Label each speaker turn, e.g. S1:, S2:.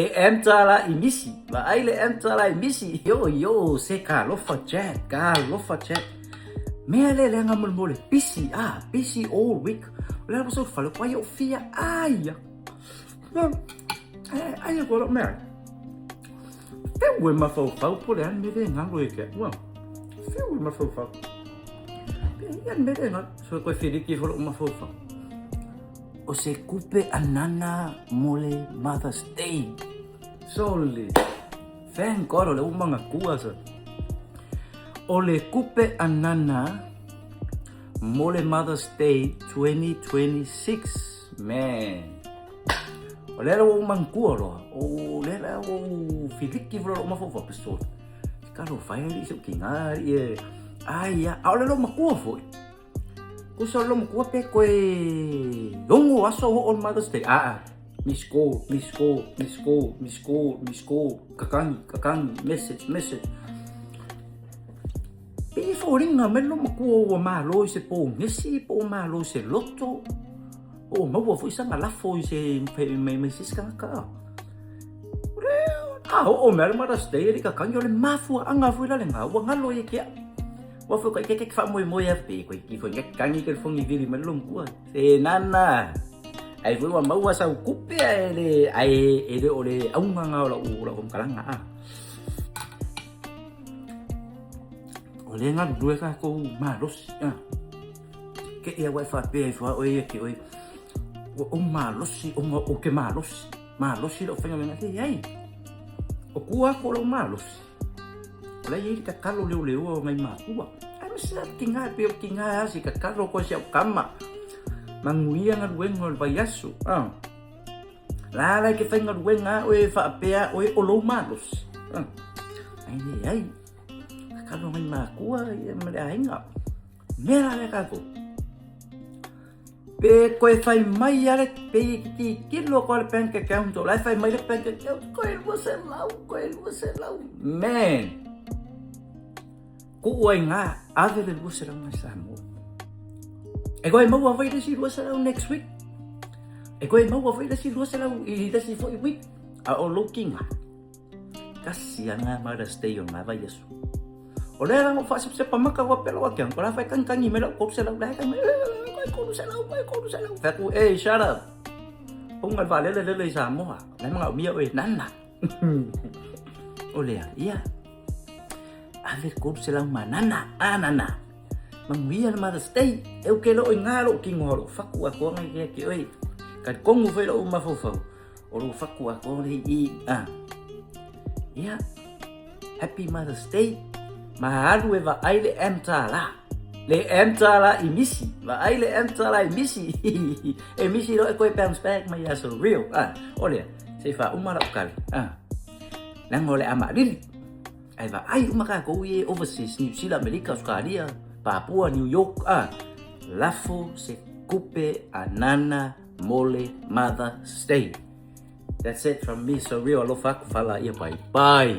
S1: Le M-tala i misi, vaai le M-tala i misi. Yo, yo, se talofa chat, talofa chat. Mea le leaga molemole, busy, ah, busy all week. O le ala sau fale, kwa yo fia, ai. Ai, ai, ko mea. Feu e mafaufau po le a le mea le galo e ke ua. Feu e mafaufau. Ia le mea le galo. So koe filiki fo lou mafaufau. O se kupe anana mo le Mother's Day. Sole. Thank God o le ua manatua sa. O le kupe anana mo le Mother's Day 2026. Man. O le ala ua ou manatua loa. O le ala ua ou filiki fo lou mafaufau pistol. Talofa e alii se ou tiga alii e. Ai ia, a o le loomatua foi. Kusa o le loomatua pe koe ogo aso oo le Mother's Day. Aa, miss call, miss call, miss call, miss call, miss call, kakagi, kakagi, message, message. Pei e foliga mai le loomatua ua malo i se pogesi po ua malo i se loto. Po ua maua foi sana lafo i se mai mai se isi tagata. A oo mai le Mother's Day e le kakagi o le mafuaaga foi la lena ua galo ia te au. Ua foi koe ke faamoemoe a pe koe ki foi kangi ke fongi vili mai lo matua. Se nana. Ai foi ua maua sau kupe ae le ae e le o le auga nga o lau faamatalaga a. O le galulue tatou malosi a. Ke ia ua e faapea ifo a oe ia te oe, ua ou malosi ona ou te malosi, malosi lou faigaluega. E leai, o tua atu o lou malosi, o la e i ai le tatalo leoleoa o nai matua. Ae ma se tiga e pei o tiga lava se tatalo koe si au tama. Manuia galuega o le vaiaso. Ah. La la e ke faigaluega a oe e faapea oe o lou malosi. Ah. Ai leai, tatalo nai matua ia ma le aiga. Mea la lea tatou. Pe koe fai mai a le pe i tilotilo koe le bank account o la e fai mai le bank account koe 200, koe 200. Man! Kuu ai ngā, ave le 200 ngai Samoa. E koe maua foi le isi 200 next week. E koe maua foi le isi 200 i le isi foi week. A o lou kinga. Tasi a ngā Mother's Day o ngā vaiaso. O lea la o faasepsepa maka ua pelo ake o la fai kankangi mai lau 300 la kai mai koe 300 koe 300. Fai atu, hey, shut up. Punga le vaalele lele i Samoa. La manaomia oe nana. O lea, ia. Ave le 300 ma nana, a nana. Manuia le Mother's Day. E uke loo i ngā lou kino o lou fatu atoa ngai ia te oe. Talitonu foi lou mafaufau. O lou fatu atoa le i a. Ia. Happy Mother's Day. Ma alu e vaai le M-tala. Le M-tala i misi. Vaai le M-tala i misi. E misi loa e koe bounce back mai ia so real. Ah, o lea, se i faauma lau tali. Ah. Leaga o le a maalili. Ae vaai uma tatou ia e overseas, New Zealand, Amerika, Australia, Papua, New York, ah. Lafo se kupe anana Mole Mother's Day. That's it from me, so real. Alofa aku, fala ia, bye bye.